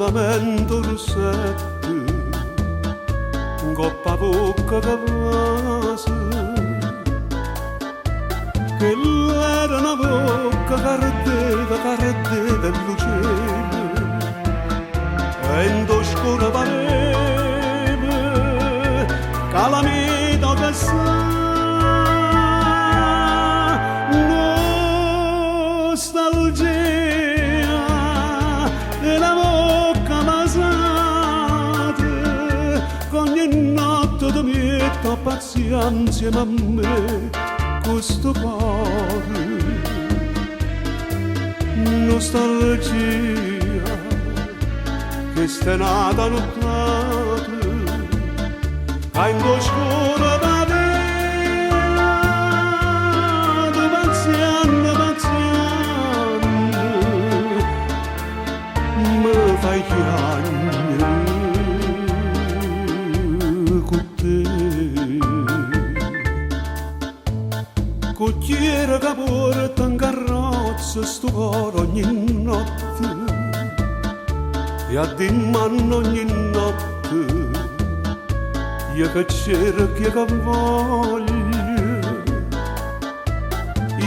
sulamente 'o russetto 'ncopp' 'a vocca ca vasa. Chell'era na vocca ch'ardeva, ch'ardeva e luceva e 'int' 'o scuro pareva calamita che sa. Nostalgia 'e na vocca vasata ch'ogne notte te miette a pazzià 'nzieme a me cu stu core. Nostalgia, chesta è n'ata nuttata ca 'int' 'o scuro d' 'a via tu pazzianno pazzianno me fai chiagnere cu te. Cucchiere ca puorte 'ncarrozza stu core ogni notte e addimmanno ogni notte io che cerco e che voglio.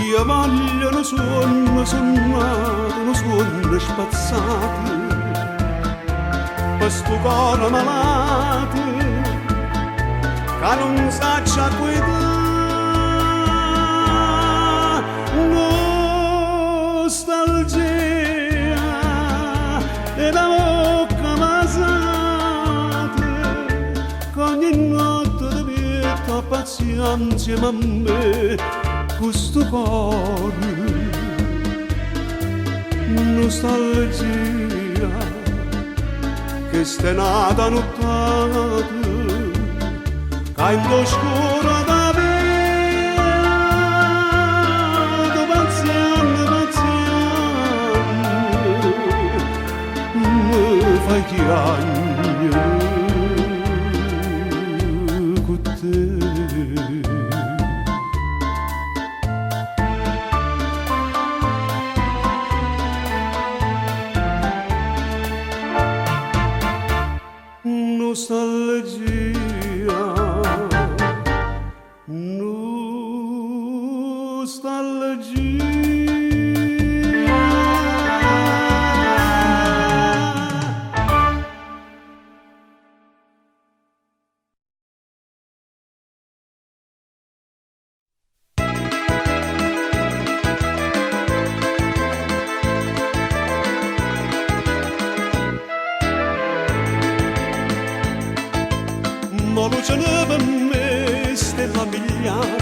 Io voglio nu suonno sunnato, nu suonno spazzato pe stu core malato ca nun saccio acquietà. Nostalgia 'e na vocca vasata ch'ogni notte te miette a pazzià 'nzieme a me cu stu core. Nostalgia, chesta è n'ata nuttata ca 'int' 'o scuro d' 'a via tu pazzianno pazzianno me fai chiagnere cu te. Nostalgia, nostalgia. Mo luceno pe me stelle a migliare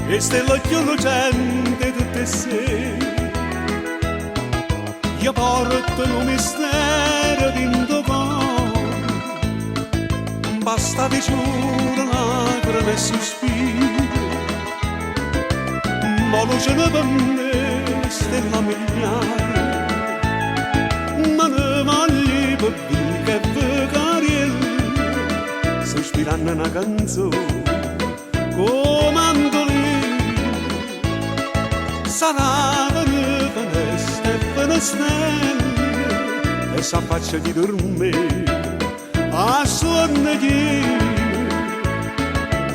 'E stelle cchiù lucente 'e tutt' 'e sere Io porto nu mistero dint' 'o core Basta di giuro lacrime e suspire Mo luceno pe me stelle a migliare Ma ne voglio pe viche e vecarielle Suspiranno na canzone co mandolino S'arapeno feneste e fenestelle e s'affaccia chi durmeva a suonno chino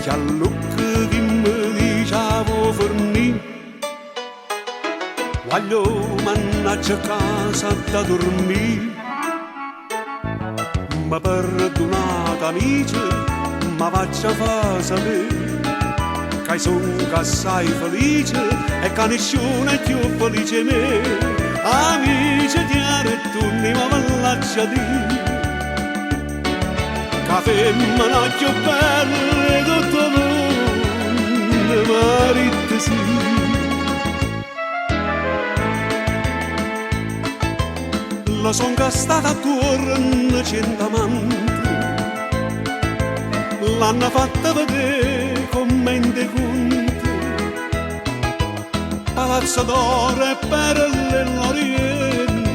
Chi allucca chi me dice 'a vuò fernì Guagliò mannaggia ccà s'adda durmì Me perdunate amice, ma v'aggia fa sapè ca i' songo assai felice e ca nisciuno è cchiù felice 'e me. Amice chiaro e tunno mo ve l'aggia dì ca 'a femmena cchiù bella 'e tutt' 'o munno m'ha ditto sì. Lle songo state attuorno cient'amante, L'hanno fatta vedé comm'è 'int' 'e cunte, Palazze d'oro e perle 'e ll'Oriente,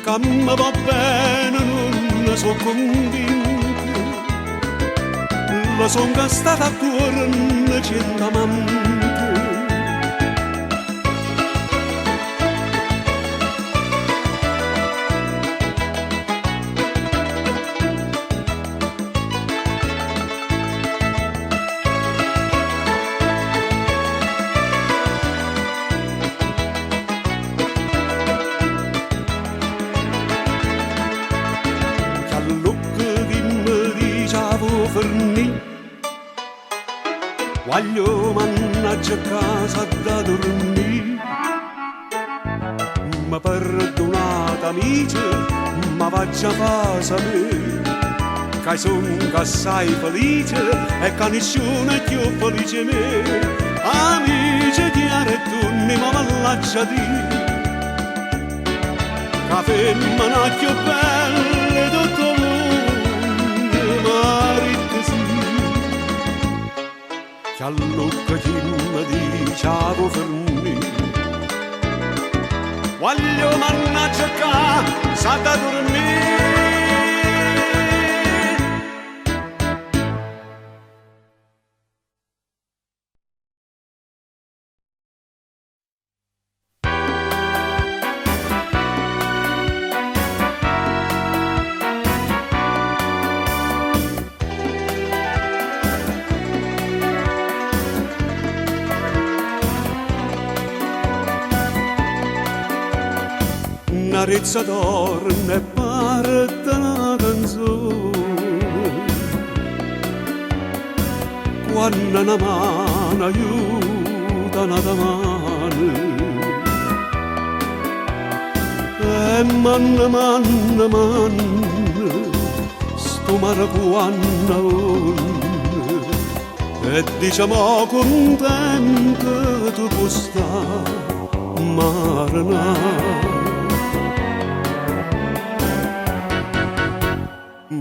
Ca me vò bene nun ne so' cunvinto, Lle songo state attuorno cient'amante. fernì. Guagliò mannaggia ca s'ha da durmì. Ma perdonate amice, ma v'aggia fa sapè ca i' songo assai felice e ca nisciuno è cchiù felice 'e me. Amice chiaro e tunne mo ve l'aggia dì ca 'a femmena cchiù bella 'e tutt' 'o munno m'ha ditto sì. Chi allucca chi me dice 'a vo' fernì. Guagliò mannaggia ca s'ha da durmì. Na rezza torna e parte na canzone Quann na mano aiuta n'ata mano E man man man stu mare quann E dice mo cuntento tu può sta marenà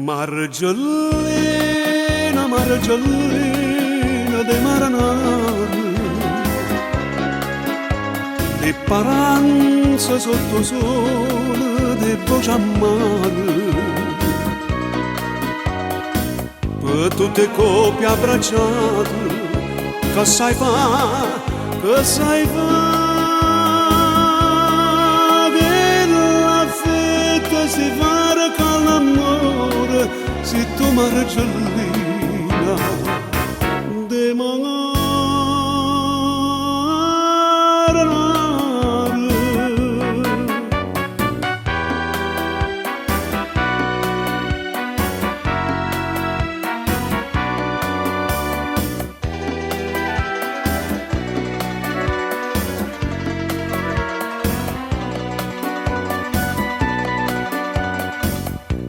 Margellina, Margellina de marenare Che paranza sotto 'o sole de voce a mare Pe tutte 'e coppie abbracciate che sai fa, che sai fa Chella fetta si varca l'ammore si tu Margellina de marenare.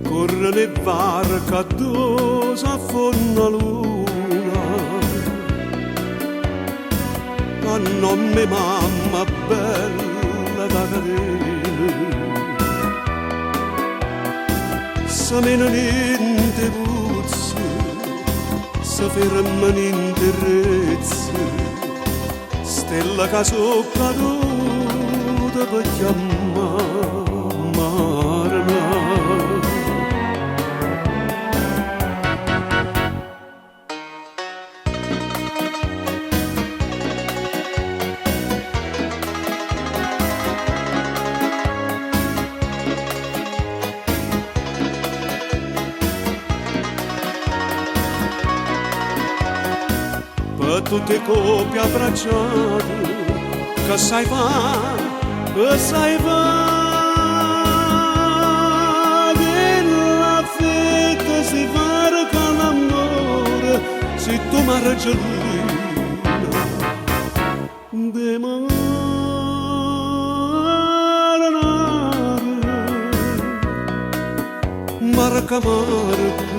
Correno 'e varche addò s'affonna 'a luna A nomme 'e mamma bella da catena Se mena dint' 'e puzze Se ferma dint' 'e rezze Stella ca so' cadute pe chiammà marenà. Pe tutte 'e coppie abbracciate che sai fa, che sai fa Chella fetta si varca l'ammore si tu Margellina de marenare. Varca varca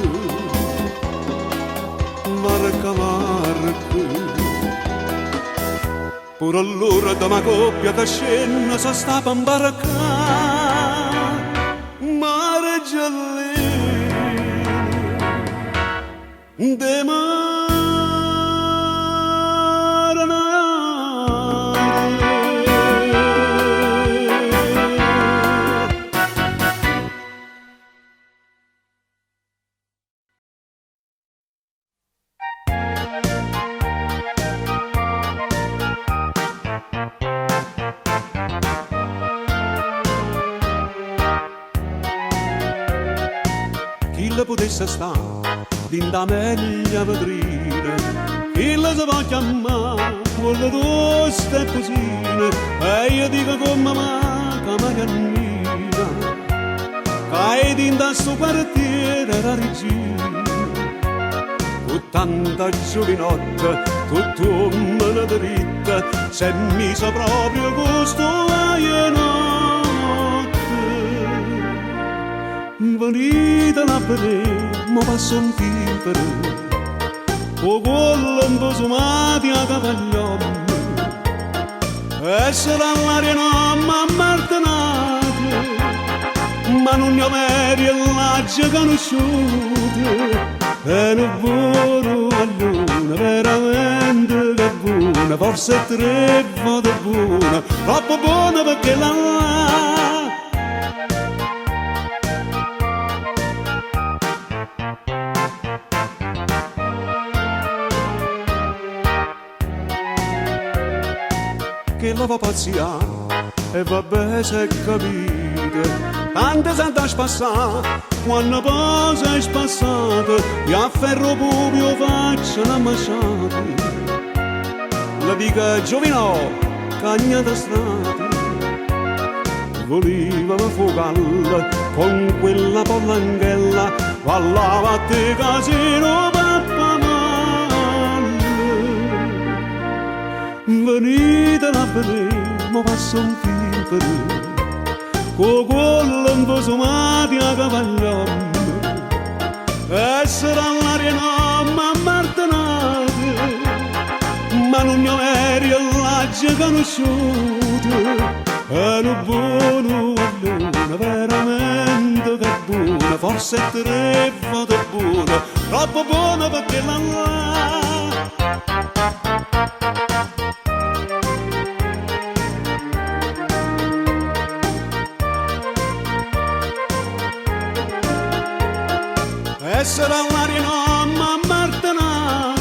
Varca varca Pure allora da una coppia che scende si sta per imbarcare Margellina de marenare. Chi le potesse sta dint' 'a meglia vetrina, chi le se po' chiammà quello tosto e cosina, e io dico con mamma che Mariannina, che è dint' a sto quartiere la regina. tanta giovinotta, tutto uommene deritta, s'è miso proprio cu stu guaio 'e notte. Venitela a vedè, mo passo 'nfifere, 'o cuollo 'mpesumato e 'a capa a llommo. E se dall'aria n'ommo ammartenato, ma nun è overo, io l'aggio canusciuto. È nu buono guaglione, veramente ch'è buono, forse è tre vote buono, troppo buono pe' chella là. Chella vo' pazzià e vabbè s'è capito, tanto s'adda spassà, quanno po' s'è spassato, io afferro 'o pupo e 'o faccio na mmasciata. Le dico, Giovinò, cagnate strada. Vuliveme fa 'o callo con quella pollanchella, va là vatte ca si no pappavallo. Venitela a vedè, mo passo 'nfifere, cu 'o cuollo 'mpesumato e 'a capa a llommo. E sarà l'aria n'ommo ammartenato, ma nun è overo, io l'aggio canusciuto. È nu buono guaglione, veramente ch'è buono, forse è tre vote buono, troppo buono pe' chella là. E sarà l'aria n'ommo ammartenato,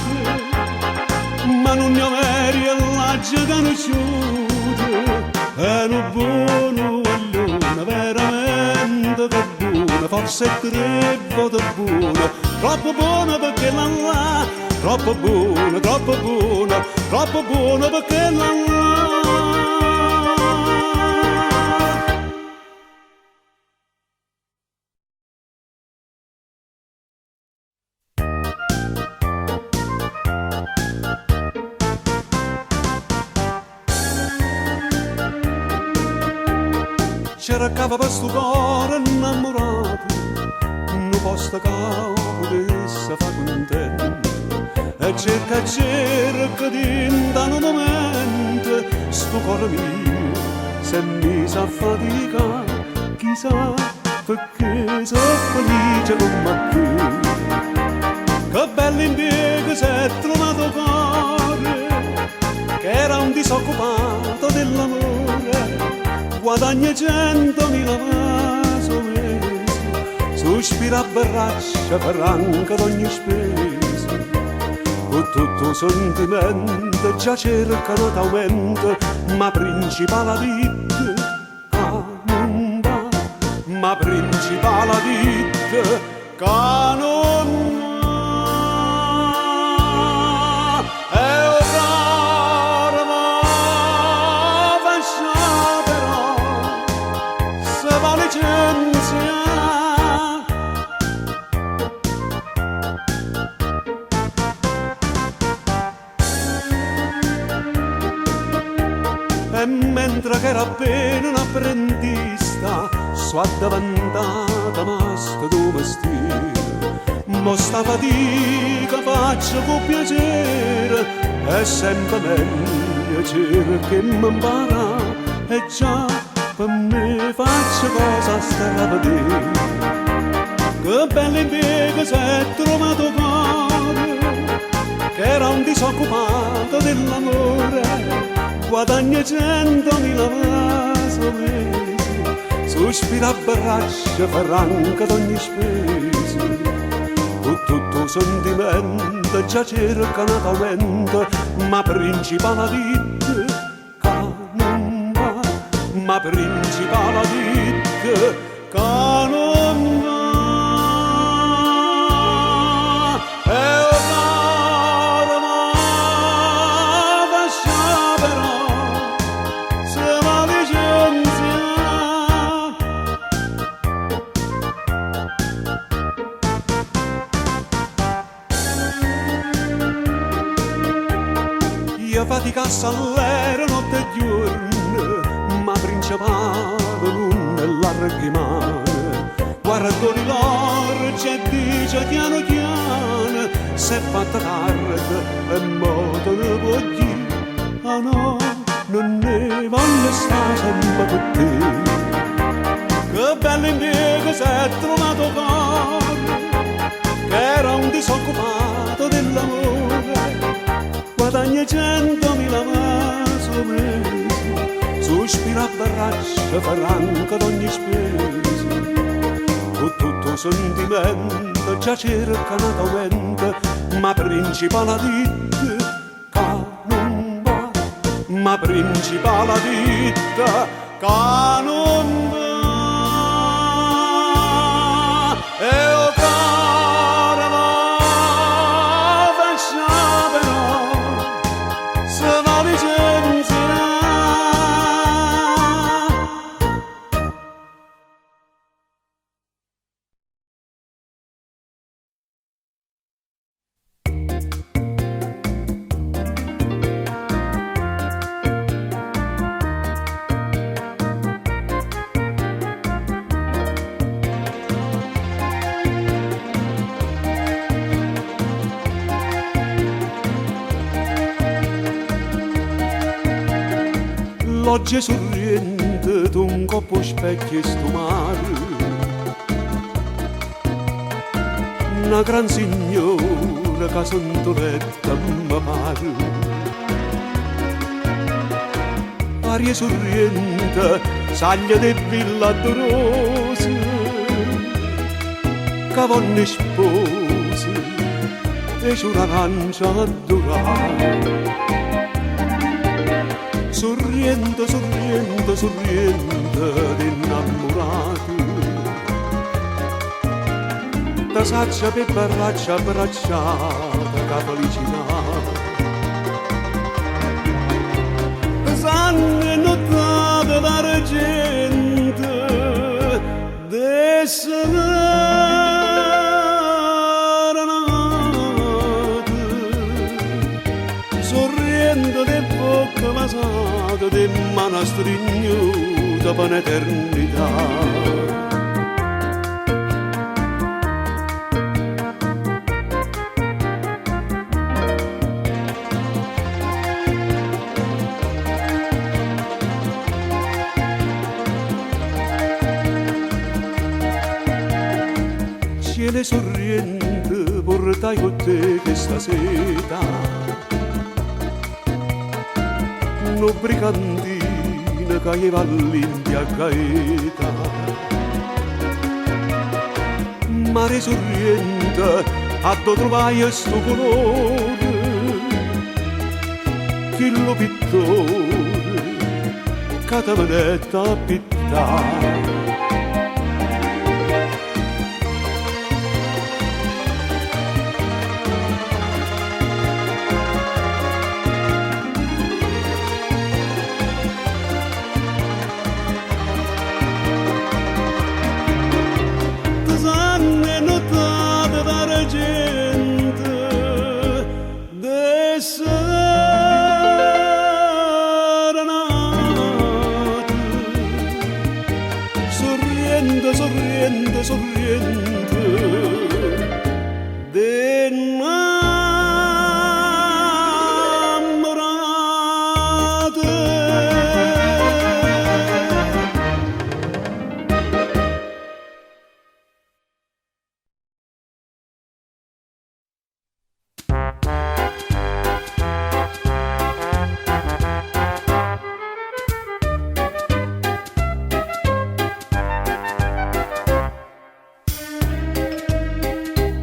ma nun è overo, io l'aggio canusciuto. È nu buono guaglione, veramente ch'è buono, forse è tre vote buono, troppo buono pe' chella là, troppo buono, troppo buono, troppo buono pe' chella là. Cercava pe' stu core 'nnammurato nu posto ca 'o putesse fa cuntento e cerca e cerca dint'a nu mumento stu core mio s'è miso a faticà chisà pecché so' felice comm'a che. Che bello impiego s'è trovato 'o core che era un disoccupato dell'amore guadagna centomila vase 'o mese suspira abbraccia franca d'ogni spesa cu tutto 'o sentimento già cerca n'ato aumento ma principale ha ditto ca nun va ma principale ha ditto ca nun va e 'o core vo fa sciopero se vo licenzià. E mentre ch'era appena n'apprendista so' addeventato masto d' 'o mestiere. Mo sta fatica faccio cu piacere e sempe meglio cerco 'e me 'mparà e già pe me faccio cosa a stravedè. Che bello impiego s'è trovato 'o core ch'era un disoccupato dell'amore guadagna centomila vase 'o mese suspira abbraccia franca d'ogni spesa cu tutto 'o sentimento già cerca n'ato aumento ma principale ha ditto ca nun va ma principale ha ditto ca nun va e 'o core vo fa sciopero se vo licenzià. faticasse allero notte e ghiuorno, ma princepale nun 'e llarga 'e mane. Guarda 'o rilorgio e dice chiano chiano, S'è fatta tarde e mo te ne può jì. Ah no, nun ne voglio sta sempe cu te. Che bello impiego s'è trovato 'o core, ch'era un disoccupato dell'amore. Guadagna 100.000 vase 'o mese, suspira a braccia franca d'ogni spesa. Cu tutto 'o sentimento già cerca n'ato aumento, ma principale ha ditto ca nun va. Ma principale ha ditto ca nun va. E 'o core vo fa sciopero, se vo licenzià. Loggia 'e Surriento tu 'ncopp' 'o specchio 'e stu mare Na gran signora ca sentuletta mme pare. Aria 'e Surriento saglie d' 'e vville addurose ca vonno 'e spose 'e ciure 'arancio addurate. Surriento, Surriento, Surriento d' 'e 'nnammurate. Te saccio pe' braccia abbracciata cu 'a felicità. Te sanno 'e nuttate d'argiento d' 'e serenate. Surriento d' 'e vvocche vasate, d' 'e mmane astrignute pe n'eternità. Cielo 'e Surriento portaje cu te chesta seta Nu brigantino ca jeva all'India a Gaeta. Mare 'e Surriento addò truvaje stu culore chillu pittore ca te venette a pittà. Sorriendo, sorriendo, sorriendo de 'nnammurate.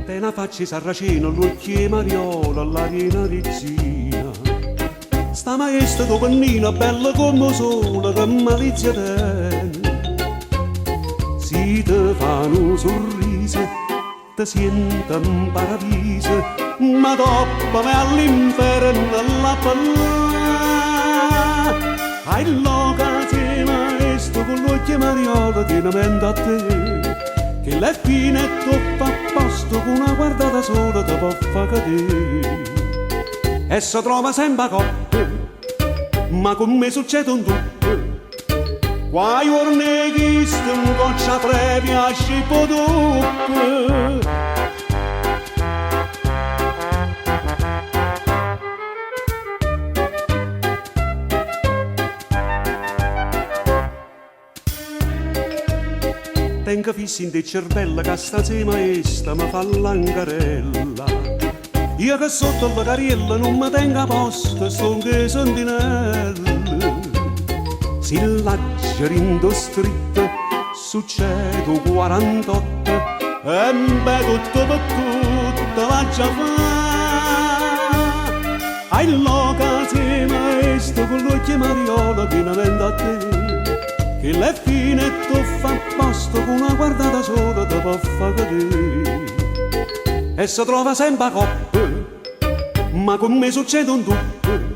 Tene 'a faccia 'e sarracino, ll'uocchie 'e mariola, ll'aria 'e na riggina. Sta maesta d' 'o Pennino, bella comm' 'o sole, che malizia tene. Si te fa nu surriso, te siente 'mparaviso, ma doppo va all'inferno là pe là. Ai lloco 'a zi' maesta cu ll'uocchie 'e mariola tiene mente a te, chella è fina e t' 'o ffa apposta cu na guardata sola te pò fa cadè. E se trova sempe 'a copp. Ma comme succede un tutto Qua juorne 'e chisto 'ncoccia 'a freve asci p' 'o tupp. Tengo fisso 'int' 'e cervella ca sta zia maesta me fa l'ancarella. Io che sotto 'o cariello nun me tengo a posto, stongo 'e sentinella. Si l'aggio dint' 'o stritto, succede 'o 48, embè tutto pe tutto l'aggia fa. Ai lloco 'a zia maesta cu ll'uocchie mariola tiene mente a te. Chella è fine e t' 'o fa apposta cu na guardata sola te po' fa cadè. E se trova sempe 'a coppa, ma comme succede 'o 'ntuppo?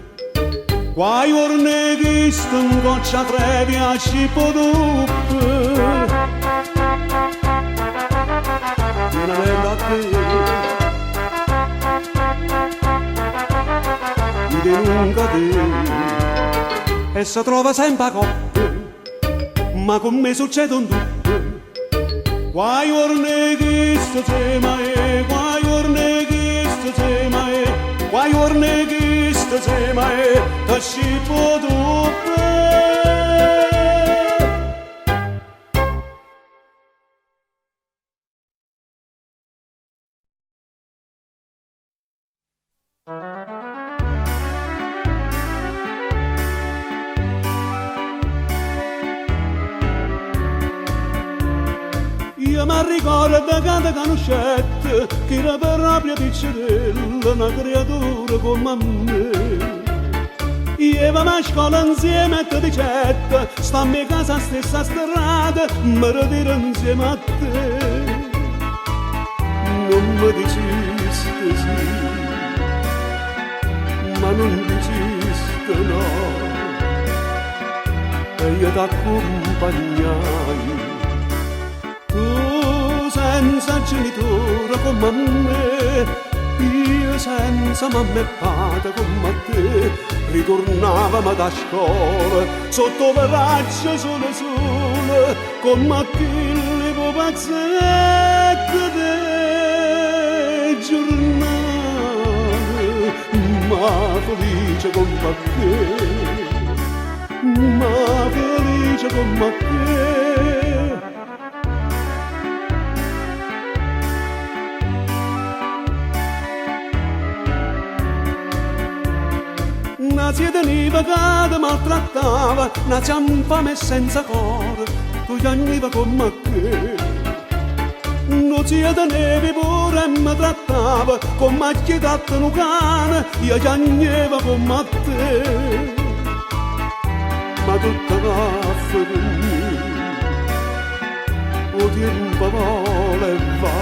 Qua juorno 'e chisto 'ncoccia 'a freve asci p' 'o tuppo. Tiene mente a te. Vide 'e nun cadè. E se trova sempe 'a coppa, ma comme succede 'o 'ntuppo? Qua juorno 'e chisto tema e qua juorno 'e chisto tema e qua juorno 'e chisto tema e t'asci p' 'o tuppo. Io m'arricordo ca te canuscette, che era proprio piccerella, na creatura comme a me. Jevamo a scola insieme e te dicette, stamme 'e casa 'a stessa strada, me ritiro insieme a te. Nun me diciste sì, ma nun diciste no. E io t'accumpagnai. Tu senza genitore comme a me, io senza mamma e padre comme a te, riturnavamo da scola sotto 'o vraccio solo solo, comme a chilli pupazzetti de giurnale, ma felice comme a che, ma felice comme a che. Na zia teneva ca te maltrattava, na zia 'nfame e senza core, tu chiagnive comm'a che. Nu zio tenevo pure e me trattava comm'a chi tratta nu cane, io chiagnevo comm'a te. Ma tutto va a fernì, 'o tiempo vola e va,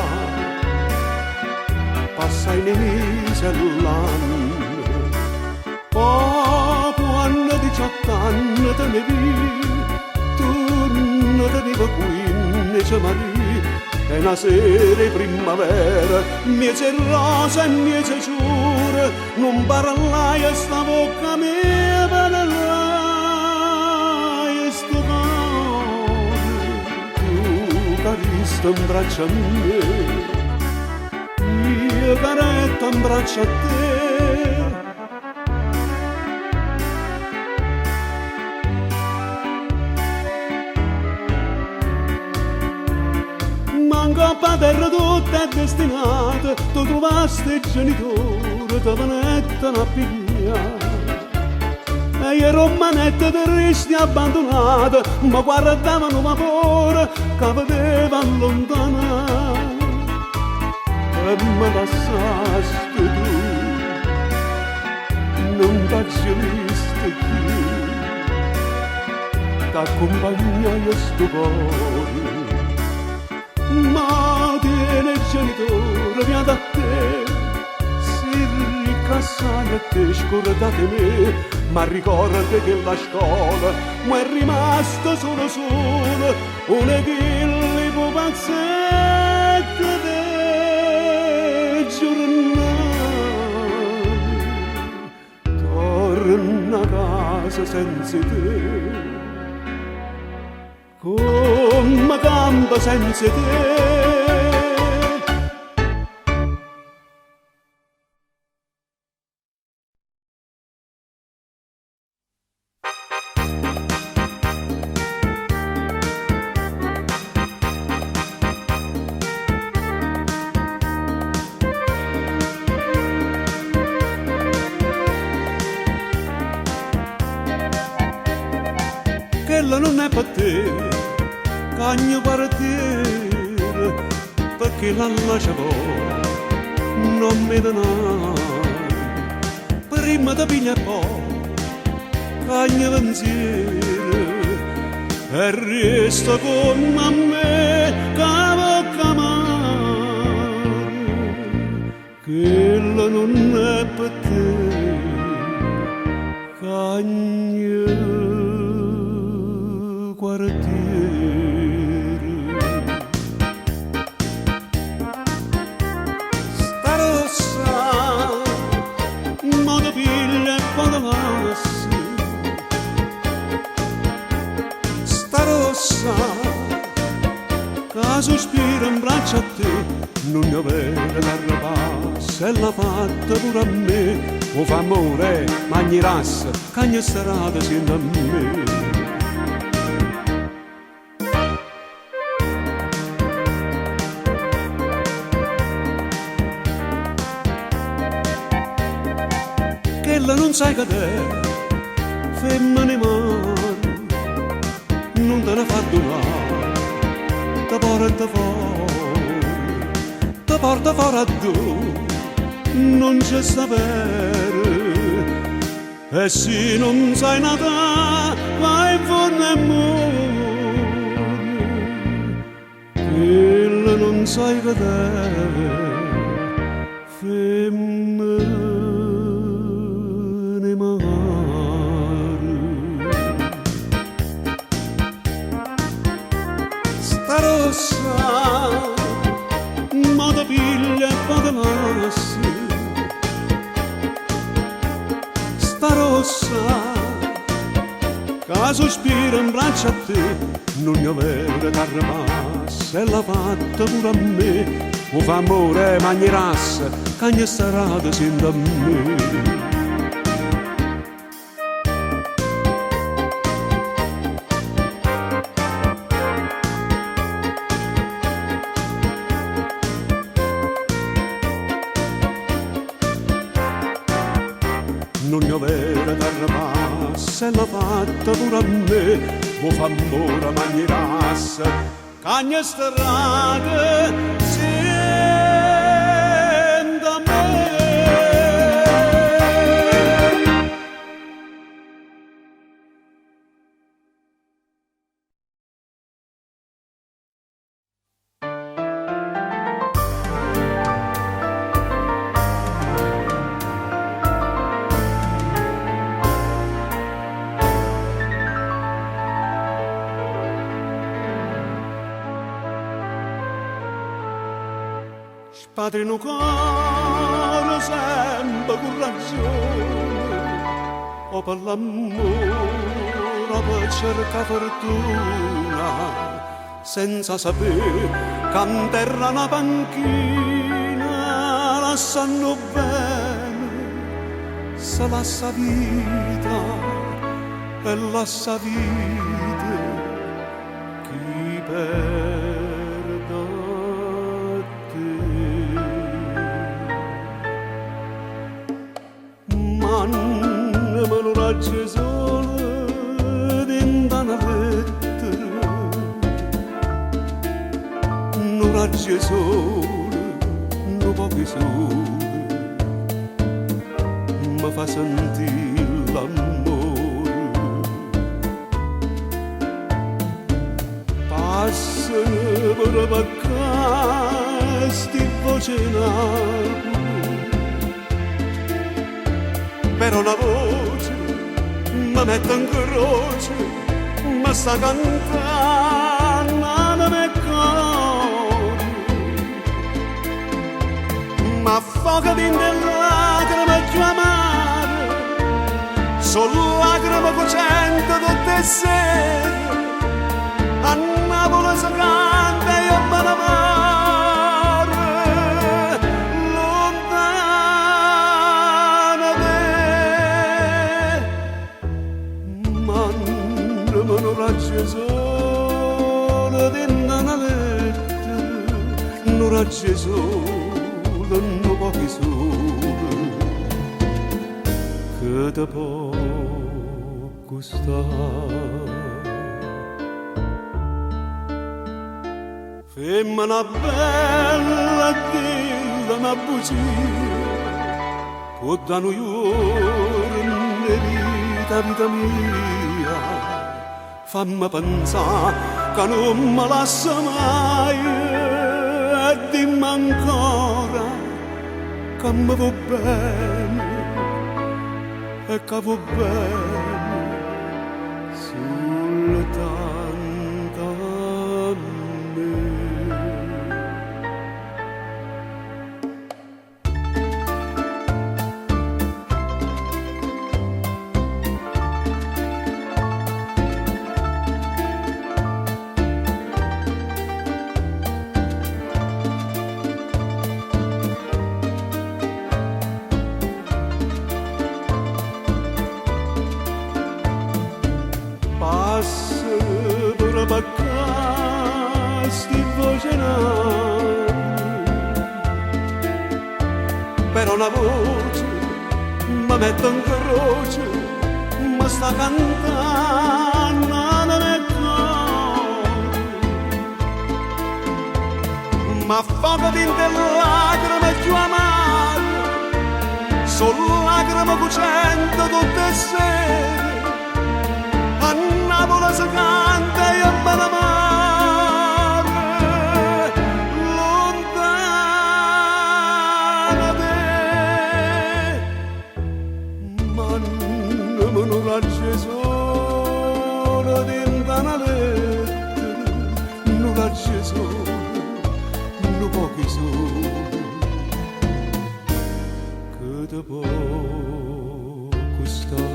passano 'e mise e ll'anne, po' quanno diciott'anne tenevi, tu ne tenive 15 Marì, e na sera 'e primmavera, mmiez' 'e rose e mmiez' 'e ciure, nun parlaie sta vocca mia parlaie stu core, tu cariste 'mbraccio a me, io carette 'mbraccio a te. Ma 'ncopp' 'a terra tutto è destinato, tu truvaste 'e geniture, te venettero a piglià. E io rummanette triste e abbandonato, me guardava nu vapore ca vedeva allontanà. E me lassaste tu, nun t'aggio visto cchiù, t'accumpagnaie stu core. Ma tiene 'e geniture, viato a te, si ricca assaje e te scurdate 'e me, m'arricordo 'e chella scola, mo è rimasto sulo sulo, uno 'e chilli pupazzetti de giurnale. Torna a casa. casa senza 'e te? Comme campo senza 'e te? Chella nun è pe te, cagno quartiere, pecché ll'alla ce vo' n'ommo 'e denare. Primma te piglia e po' cagna penziere e rieste comm' a me ca vocca amara. Chella nun è pe te, cagna quartiere. Sta rossa mo te piglia e po' te lassa. Sta rossa ca suspira 'mbraccio a te, nun è overo t'arrepassa e l'ha fatta pure a me. 'O fa ammore, magna 'e rassa, cagna strada siente a me. Chella nun sai che d'è, femmena 'e mare, nun te ne fa addunà, te porta fore, te porta fore addò nun ce sta pere. E si nun sai natà, vai 'nfunno e muore. Chella nun sai che d'è, femmena 'e mare. Sta rossa mo te piglia e po' te lassa. Sta rossa ca sospira 'mbraccio a te, nun è overo t'arrepassa e l'ha fatta pure a me. 'O fa ammore, magna 'e rassa, cagna strada siente a me. Nun è overo t'arrepassa e l'ha fatta pure a me. 'O fa ammore, magna 'e rassa, cagna strada siente a me. Spadri nu core sempe cu ragione, o pe l'ammore o pe cercà fortuna, senza sapè ca 'nterra na panchina lassanno 'o bene se lassa 'a vita e lassa 'a vita chi perde a te. Manname nu raggio 'e sole dint' 'a na lettera, nu raggio 'e sole, nu poco 'e sole, me fa sentì l'ammore. Passano pure pe ccà sti vvoce 'e Napule, però na voce me mette 'ncroce, me sta cantanno anema e core. M'affogo dint' 'e lacrime cchiù amare. So' lacreme cucente tutt' 'e ssere, a Napule se canta e io me ne moro. Luntano 'a te. Manname nu raggio 'e sole dint' 'a na lettera, nu raggio 'e sole, nu poco 'e sole, che te po' custà. Femmena bella, dilla na bugia, può dà nu juorno 'e vita 'a vita mia. Famme penzà ca nun me lassa maje e dimme ancora ca me vuò bene e ca vuò bene sultanto a me. Pass pure pe ccà sti vvoce 'e Napule, però na voce me mette 'ncroce, me sta cantanno anema e core. M'affogo dint' 'e lacreme cchiù amare, so' lacreme cucente tutt' 'e ssere, a Napule se canta e io me ne moro. Luntano 'a te. Manname nu raggio 'e sole dint' 'a na lettera, nu raggio 'e sole, nu poco 'e sole, che te po' custà.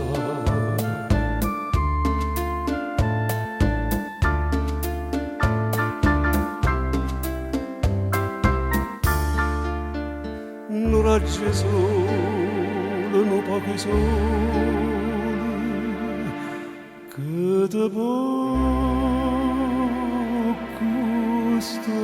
Nu raggio 'e sole, nu poco 'e sole, che te po' custà.